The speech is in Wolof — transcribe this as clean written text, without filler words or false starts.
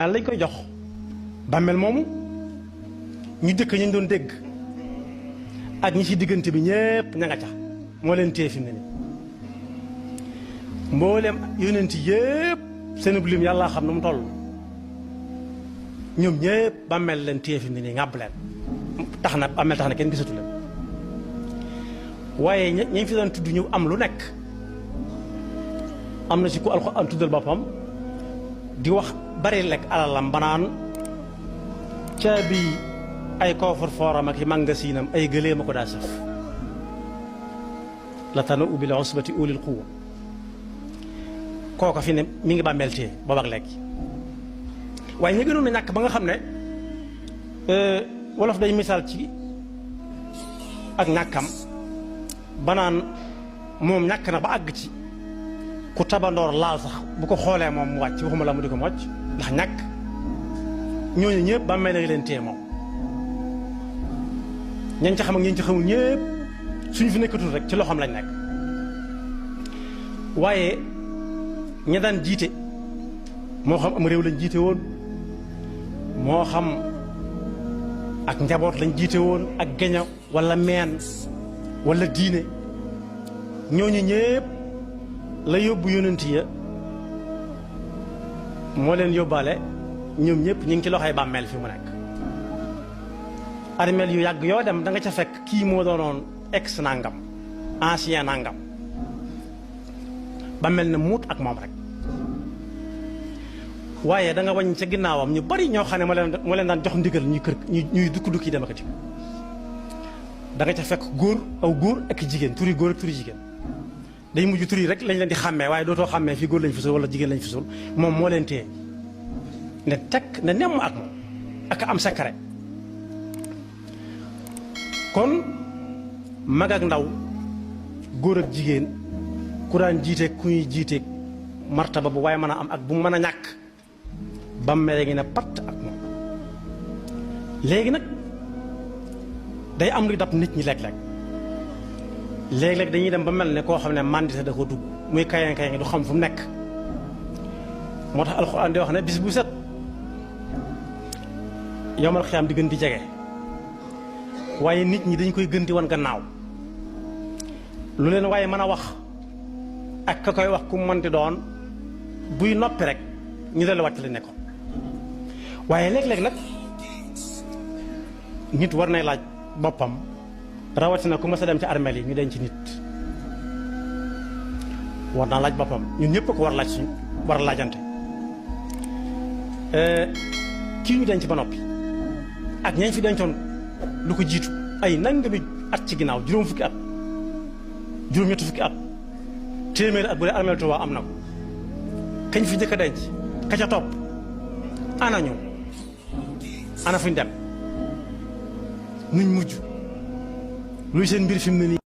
lañ koy jox bàmmeel moomu ñu dëkk ñu doon dégg ak ñi ci diggante bi ñépp ña nga ca moo leen téye fi mu ne nii mboolem yonent yépp seen lim yàlla xam na mu toll ñoom ñépp bàmmeel leen téye fi mu ne nii ngàbb leen tax na bàmmeel tax na kenn gisatu leen waaye ñi fi doon tudd ñu am lu nekk am na ci ku Alxuraan tuddal boppam di wax bari lekk alalam banaan caabi ay coffre-fortam ak i magasinam ay gëléem a ko daa saf la tana ubbi la usbati ulil quwwa kooka fi ne mi ngi bàmmeel téye boobu ak léegi waaye ñu gënoon a ñàkk ba nga xam ne wolof day misaal ci ak ñàkkam banaan moom ñàkk na ba àgg ci ku tabandoor laal sax bu ko xoolee moom mu wàcc waxuma la mu di ko mocc ndax ñàkk ñooñu ñëpp bàmmeel la leen téye moom ñañ ci xam ak ñañ ci xamul ñëpp suñu fi nekkatul rek ci loxoom lañ nekk waaye ña daan jiite moo xam am réew lañ jiite woon moo xam ak njaboot lañ jiite woon ak geño wala meen wala diine ñooñu ñëpp la yóbbu yonent ya moo leen yóbbaale ñoom ñëpp ñu ngi ci loxoy bàmmeel fi mu nekk armeel yu yàgg yoo dem da nga ca fekk kii moo doonoon ex nangam ancien nangam bàmmeel na muut ak moom rek waaye da nga wañ ca ginnaawam ñu bari ñoo xam ne moo leen daan jox ndigal ñuy dukki dem ak dikk da nga ca fekk góor aw góor ak jigéen turi góor ak turi jigéen day mujj tur yi rek lañ leen di xàmmee waaye dootoo xàmmee fii góor lañ fi sul wala jigéen lañ fi sul moom moo leen téye ne tekk ne nemm ak moom ak am secret kon mag ak ndaw góor ak jigéen ku daan jiite ku ñuy jiite martaba bu waaye mën a am ak bu mën a ñàkk bàmmeel ngi ne patt ak moom léegi nag day am luy dab nit ñi léeg-léeg léeg-léeg dañuy dem ba mel ne koo xam ne mandité da ko dugg muy kayan kayan du xam fu mu nekk moo tax alxuraan di wax ne bis bu set yomal xiyaam di gën di jege waaye nit ñi dañ koy gën di wan gannaaw lu leen waaye mën a wax ak ka koy wax ku mënti doon buy noppi rek ñu delluwaat ci li nekkoon waaye léeg-léeg nag nit war nay laaj boppam rawatina ku mas a dem ci armeel yi ñu denc nit war naa laaj boppam ñun ñëpp ko war laaj suñ war a laajante kii ñu denc ba noppi ak ñañ fi dencoon lu ko jiitu ay nangami at ci ginnaaw juróom fukki at juróom-ñetti fukki at téeméeri at bu dee armeel Tuubaa am na ko kañ fi njëkk a denc ka ca topp ana ñu ana fuñ dem nuñ mujj luy seen mbir fi mu ne nii